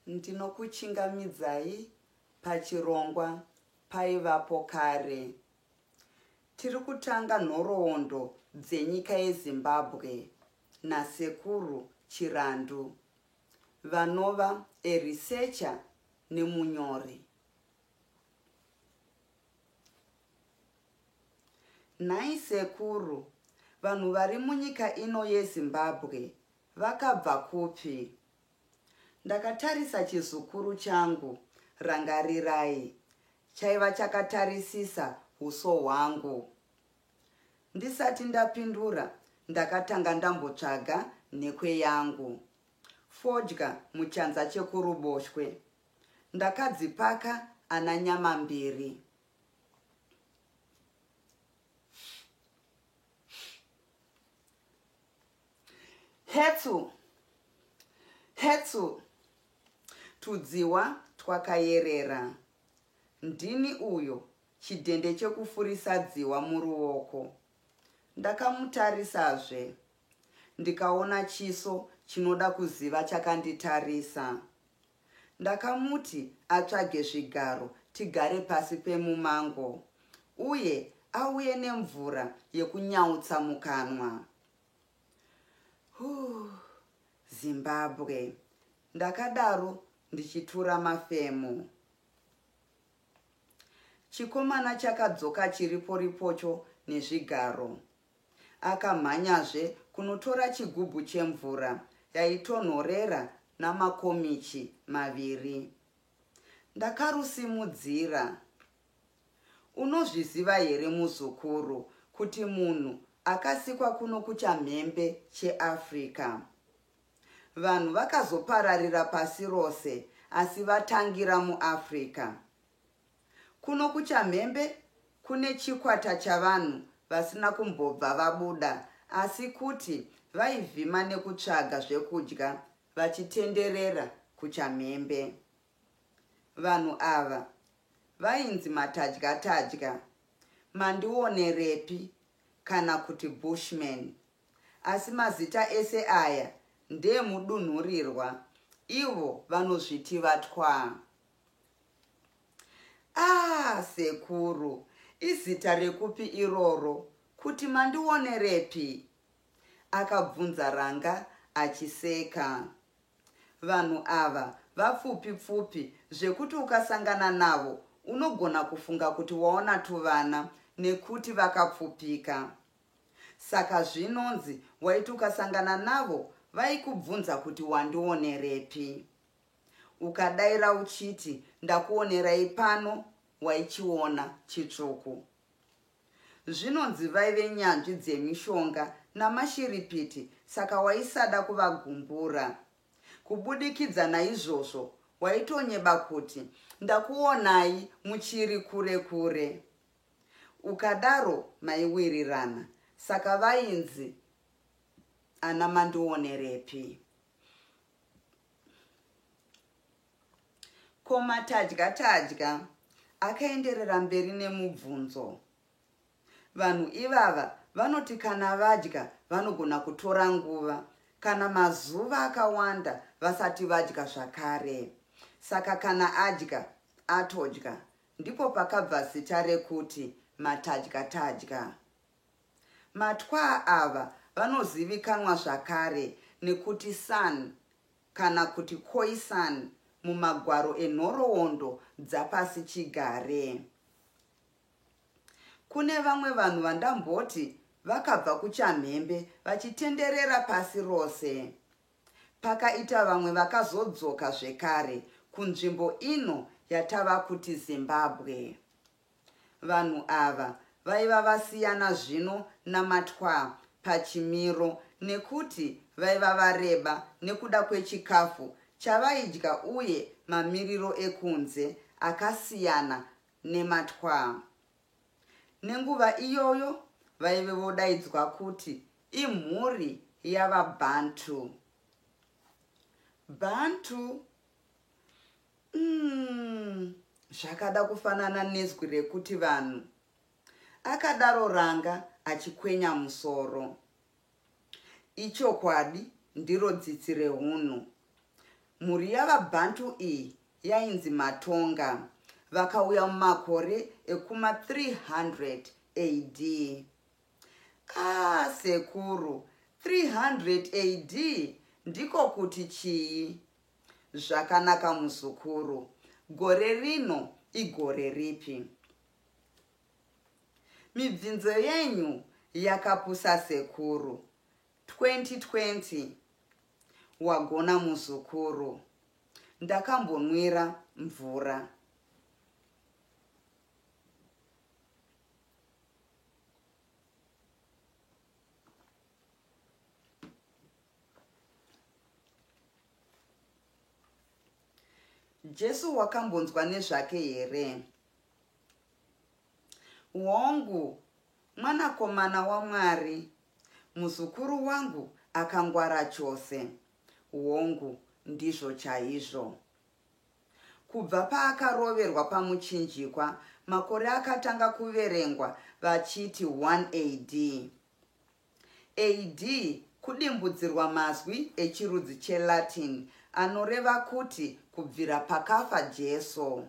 Ndinokuchingamidzai pachirongwa Paivapo Kare. Tiri kutanga nhoroondo dzenyika yeZimbabwe naSekuru Chirandu vanova a researcher nemunyori. Nhai sekuru, vanhu vari munyika ino yeZimbabwe vakabva kupi? Ndakatarisa chizukuru changu Rangarirai chaiva chakatarisisa huso hwangu. Ndisati ndapindura ndakatanga ndambotsvaga nhekwe yangu. Fodya muchanza chekuruboshwe. Ndakadzipaka ana nyama mbiri. Hetsu! Hetsu! Tudziwa twakayerera. Ndini uyo, chidhende chekufurisa dziwa muruoko. Ndakamutarisazve. Ndikaona chiso chinoda kuziva chakanditarisa. Ndakamuti atsvage zvigaro tigare pasi pemumango uye auye nemvura yekunyautsa mukanwa. Huh, Zimbabwe, ndakadaro ndichitura mafemo. Chikomana chakadzoka chiriporipocho nezvigaro. Akamhanyazve kunotora chigubhu chemvura yaitonhorera namakomichi maviri. Ndakarusimudzira. Unozviziva here muzukuru kuti munhu akasikwa kuno kuchamhembe cheAfrica? Vanhu vakazopararira pasi rose asi vatangira muAfrica. Kuno kuchamhembe kune chikwata chavanhu vasina kumbobva vabuda asi kuti vaivhima nekutsvaga zvekudya vachitenderera kuchamhembe. Vanhu ava vainzi matadya-tadya, mandionerepi kana kuti bushmen. Asi mazita ese aya ndeemudunhurirwa, ivo vanozviti vaTwaa. Ah sekuru, izita rekupi iroro kuti mandionerepi? Akabvunza Ranga achiseka. Vanhu ava vapfupi pfupi zvekuti ukasangana navo unogona kufunga kuti waona tuvana nekuti vakapfupika. Saka zvinonzi waiti ukasangana navo vaikubvunza kuti wandionerepi? Ukadaira uchiti ndakuonerai pano waichiona chitsvuku. Zvinonzi vaive nyanzvi dzemishonga namashiripiti saka waisada kuvagumbura. Kubudikidza naizvozvo waitonyeba kuti ndakuonai muchiri kure kure. Ukadaro maiwirirana saka vainzi ana mandionerepi. Ko matadya tadya? Akaenderera mberi nemubvunzo. Vanhu ivava vanoti kana vadya vanogona kutora nguva kana mazuva akawanda vasati vadya zvakare. Saka kana adya atodya. Ndipo pakabva zita rekuti matadya tadya. Matwaa ava vanozivikanwa zvakare nekuti San kana kuti Khoisan mumagwaro enhoroondo dzapasichigare. Kune vamwe vanhu vandamboti vakabva kuchamhembe vachitenderera pasi rose. Pakaita vamwe vakazodzoka zvekare kunzvimbo ino yatava kuti Zimbabwe. Vanhu ava vaiva vasiyana zvino naMatwaa pachimiro nekuti vaiva vareba nekuda kwechikafu chavaidya uye mamiriro ekunze akasiyana neMatwaa. Nenguva iyoyo vaive vodaidzwa kuti imhuri yavaBantu. Bantu Umm zvakada kufanana nezwi rekuti vanhu. Akadaro Ranga achikwenya musoro. Ichokwadi ndiro dzitsi rehunhu. Mhuri yavaBhantu iyi yainzi maTonga. Vakauya mumakore ekuma 300 AD. Ah sekuru, 300 AD ndiko kuti chii? Zvakanaka muzukuru, gore rino igore ripi? Mibvinzo yenyu yakapusa sekuru. 2020 Wagona muzukuru. Ndakambonwira mvura. Jesu wakambonzwa nezvake here? Hongu, mwanakomana waMwari. Muzukuru wangu akangwara chose. Hongu, ndizvo chaizvo. Kubva paakaroverwa pamuchinjikwa, makore akatanga kuverengwa vachiti 1 AD. AD kudimbudzirwa mazwi echirudzi cheLatin anoreva kuti kubvira pakafa Jesu.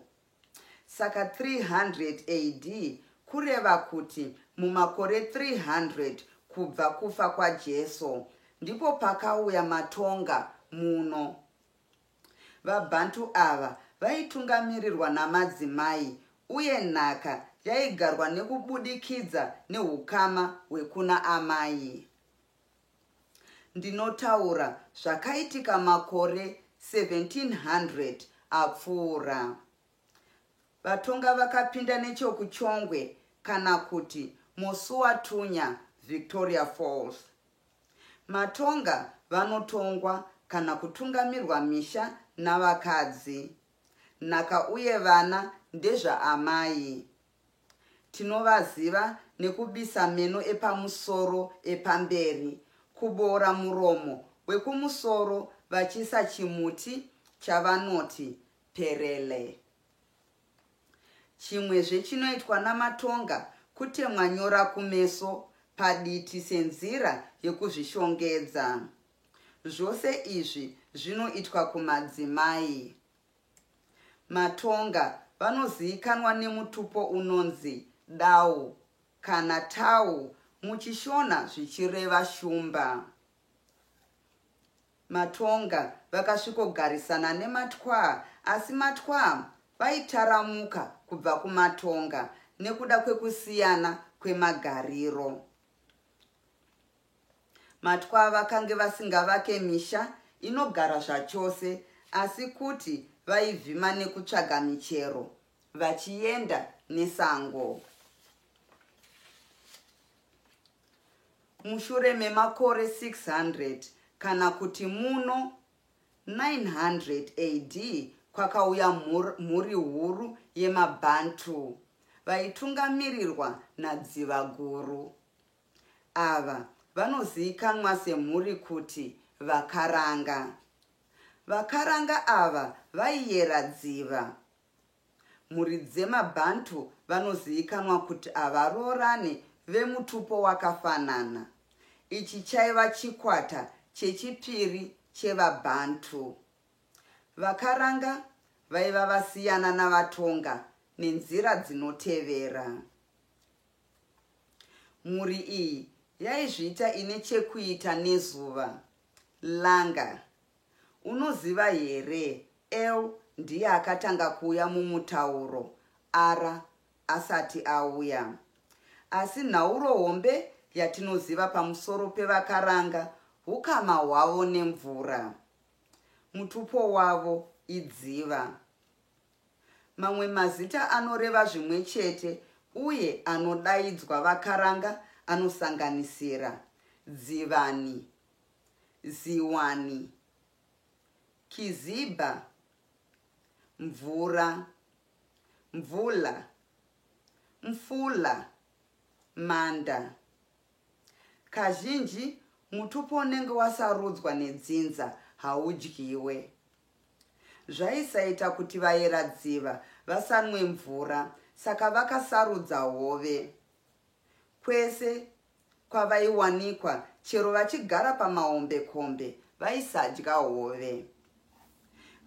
Saka 300 AD kureva kuti mumakore 300 kubva kufa kwaJesu ndipo pakauya maTonga muno. VaBhantu ava vaitungamirirwa namadzimai uye nhaka yaigarwa nekubudikidza nehukama hwekuna amai. Ndinotaura zvakaitika makore 1700 apfuura. VaTonga vakapinda nechokuChongwe kana kuti Mosuwatunya, Victoria Falls. MaTonga vanotongwa kana kutungamirwa misha navakadzi. Nhaka uye vana ndezvaamai. Tinovaziva nekubisa meno epamusoro epamberi, kuboora muromo wekumusoro vachiisa chimuti chavanoti perele. Chimwezve chinoitwa naMaTonga kutemwa nyora kumeso, paditi senzira yekuzvishongedza. Zvose izvi zvinoitwa kumadzimai. MaTonga vanoziikanwa nemutupo unonzi Dau kana Tau muChiShona zvichireva shumba. MaTonga vakasvikogarisana nemaTwaa asi maTwaa vaitaramuka kubva kumaTonga nekuda kwekusiyana kwemagariro. MaTwaa vakange vasingavake misha inogara zvachose asi kuti vaivhima nekutsvaga michero vachienda nesango. Mushure memakore 600 kana kuti muno 900 AD kwakauya mhuri huru yemaBantu vaitungamirirwa naDzivaguru. Ava vanoziikanwa semhuri kuti Vakaranga. Vakaranga ava vaiyera Dziva. Mhuri dzemaBantu vanoziikanwa kuti havaroorane vemutupo wakafanana. Ichi chaiva chikwata chechipiri chevaBantu. VaKaranga vaiva vasiyana navaTonga nenzira dzinotevera. Mhuri iyi yaizviita ine chekuita nezuva. Langa. Unoziva here El ndiye akatanga kuuya mumutauro R asati auya. Asi nhauro hombe yatinoziva pamusoro pevaKaranga hukama hwavo nemvura. Mutupo wavo idziva. Mamwe mazita anoreva zvimwe chete uye anodaidzwa vaKaranga anosanganisira Dzivani, Ziwani, Kiziba, Mvura, Mvula, Mfula, Manda. Kazhinji mutupo unenge wasarudzwa nedzinza haudyiwe. Zvaisaita kuti vayera dziva vasanwe mvura saka vakasarudza hove. Kwese kwavaiwanikwa chero vachigara pamahombekombe vaisadya hove.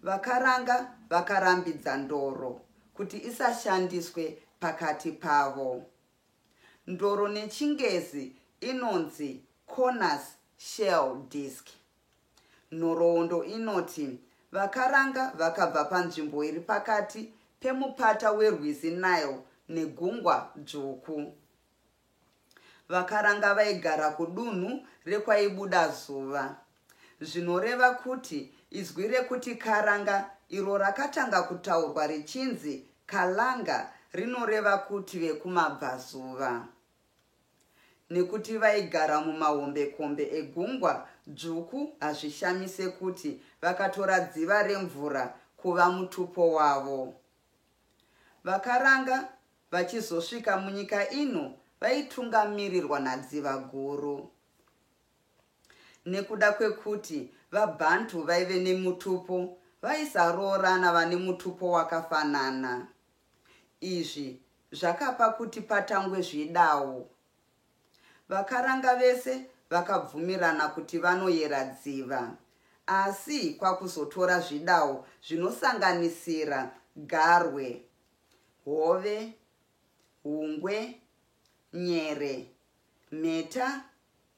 VaKaranga vakarambidza ndoro kuti isashandiswe pakati pavo. Ndoro neChingezi inonzi Conus shell disc. Nhoroondo inoti VaKaranga vakabva panzvimbo iri pakati pemupata werwizi Nile neGungwa Dzvuku. VaKaranga vaigara kudunhu rekwaibuda zuva. Zvinoreva kuti izwi rekuti Karanga iro rakatanga kutaurwa richinzi Kalanga rinoreva kuti vekumabvazuva. Nekuti vaigara mumahombekombe egungwa dzvuku hazvishamise kuti vakatora dziva remvura kuva mutupo wavo. VaKaranga Vachizosvika munyika ino vaitungamirirwa naDziva Guru. Nekuda kwekuti vaBhantu vaive nemutupo, vaisaroorana vane mutupo wakafanana. Izvi zvakapa kuti patangwe zvidawo. VaKaranga vese vakabvumirana kuti vanoyera Dziva, asi kwakuzotora zvidawo zvinosanganisira garwe, hove, hungwe, nyere, mheta,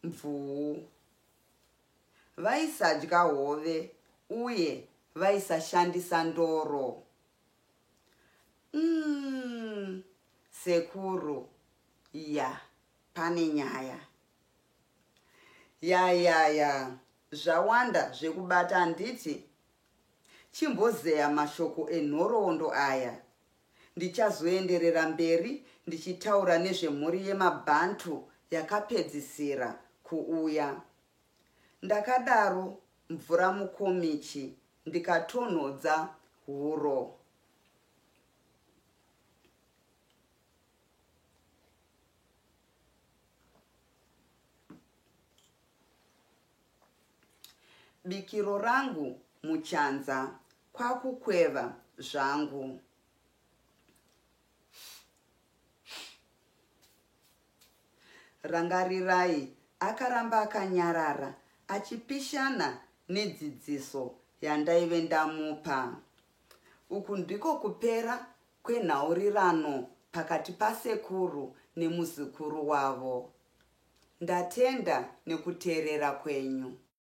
mvuu. Vaisadya hove uye vaisashandisa ndoro. Umm sekuru ya pane nyaya. Ya ya ya zvawanda zvekubata handiti? Chimbozeya mashoko enhoroondo aya. Ndichazoenderera mberi ndichitaura nezvemhuri yemaBantu yakapedzisira kuuya. Ndakadaro mvura mukomichi ndikatonhodza huro. Bikiro rangu muchanza kwakukweva zvangu. Rangarirai akaramba akanyarara achipishana nedzidziso yandaive ndamupa. Uku ndiko kupera kwenhaurirano pakati pasekuru nemuzukuru wavo. Ndatenda nekuteerera kwenyu.